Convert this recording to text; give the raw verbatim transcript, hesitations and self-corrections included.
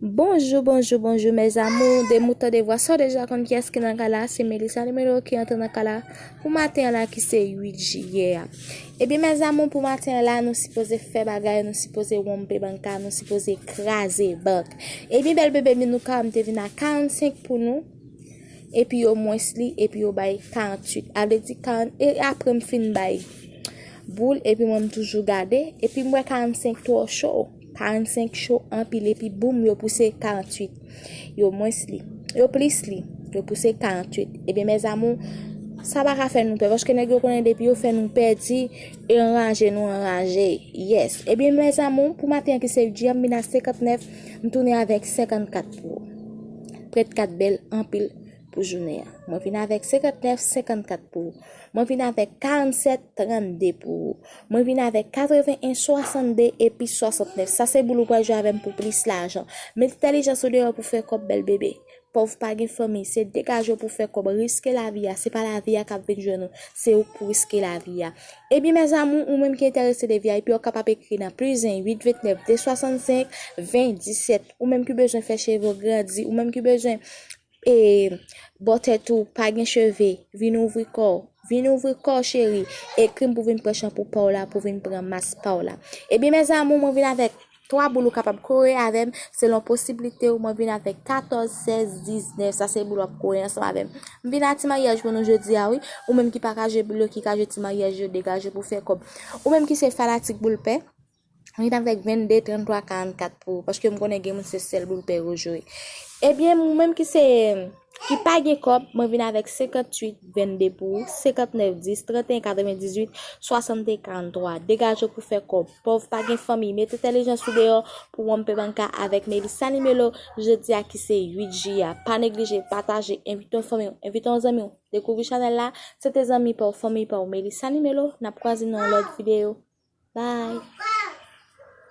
Bonjou, bonjou, bonjou, mes amours. Depi w tande vwa sa, w deja konn kiyès ki nan kay la. Se Melissa Limelo ki antre nan kay la pou maten an la, ki se uit jiyè a. Ebyen, mes amours, pou maten an la, nou sipoze fè bagay, nou sipoze wonpe bank la, nou sipoze kraze bank. Ebyen, bèl bebe, nou ka, m te vin a karannsenk pou nou. Epi yo mwens li, epi yo bay karanntuit. A vle di karant, e apre m fin bay boul, epi mwen m toujou gade, epi m wè karannsenk twò cho. Karannsenk cho anpil, epi boum, yo pouse karanntuit. Yo mwens li. Yo plis li. Yo pouse karanntuit. Ebyen, mes amours, sa pa ka fè nou pè, paske nèg yo konnen depi yo fè nou pèdi, e anraje nou anraje. Yes. Ebyen, mes amours, pou maten an ki se uit jiyè, m vin a senkantnèf, m tounen avèk senkannkat pou ou. Trannkat bèl anpil pou jounen an. Mwen vin avèk senkantnèf, senkannkat pou ou. Mwen vin avèk karannsèt, trannde pou ou. Mwen vin avèk katreven en, swasannde epi swasantnèf. Sa se boul ou pral jwe avè m pou plis lajan. Met entèlijans ou deyò pou fè kòb, bèl bebe. Pòv pa gen fanmi, se degaje w pou fè kòb, riske lavi a, se pa lavi a k ap vin jwenn ou, se ou k pou riske lavi a. Ebyen, mes amours, ou menm ki enterese de V I P, ou kapab ekri nan plis en uit ventnèf de swasannsenk ven disèt. Ou menm ki bezwen fè cheve w grandi, ou menm ki bezwen e bò tèt ou pa gen cheve, vin ouvri kò w, vin ouvri kò w, cheri. Ekri m pou vin pran chanpou pa w la, pou vin pran mas pa w la. Ebyen, mes amours, mwen vin avèk twa boul ou kapab kore avè m selon posiblite w. Mwen vin avèk katòz, sèz, diznèf. Sa se boul w ap kore ansanm avè m. M vin a ti maryaj pou nou jodi a, wi. Ou menm ki pa ka jwe boul yo, ki ka jwe ti maryaj yo, degaje pou fè kòb. Ou menm ki se fanatik boul pè, mwen vin avèk vennde, tranntwa, karannkat pou ou, paske m konnen gen moun se sèl boul pè yo jwe. Ebyen, ou menm ki se, ki pa gen kòb, mwen vin avèk senkanntuit, vennde pou ou, senkannèf, dis, trannteyen, katrevendizuit, swasannde, karanntwa. Degaje w pou fè kòb. Pòv pa gen fanmi. Met entèlijans ou deyò pou wonpe bank la avèk Melissa Limelo, jodi a ki se uit jiyè. Pa neglije pataje, envite yon fanmi w, envite yon zanmi w dekouvri chanèl la. Se te zanmi pa w, fanmi pa w, Melissa Limelo. N ap kwaze nan yon lòt videyo. Bye.